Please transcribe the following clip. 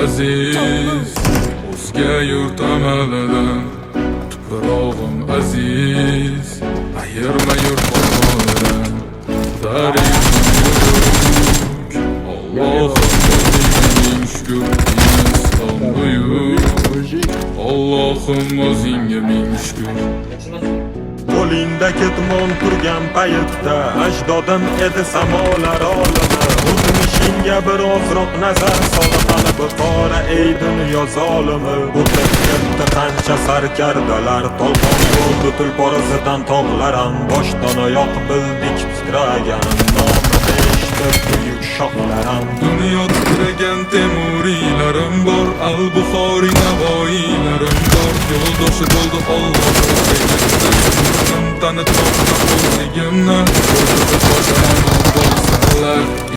Aziz o'zga yurt amalidan, tuprog'im aziz, ayirma yurt oholidan. Tarixim buyuk, Allohim, o'zingga ming shukur, islom buyuk, Allohim, o'zingga ming shukur. Qo'lingda ketmon turgan paytda, ajdodim edi samolar olimi. O'tmishingga bir ozroq nazar sol, qalbi qora, ey dunyo zolimi. O'tib ketdi qancha sarkardalar, tolqon bo'ldi tulpor izidan tog'laram. Boshdan oyoq bildik titragan, nomini eshitib buyuk shohlaram. Dunyo titragan Temuriylarim bor, Al Buxoriy, Navoiylarim bor. Yo'ldoshi bo'ldi Alloh o'zligimni, yurtim tanitmoqda o'zligimni. O'zini bo'lsalar.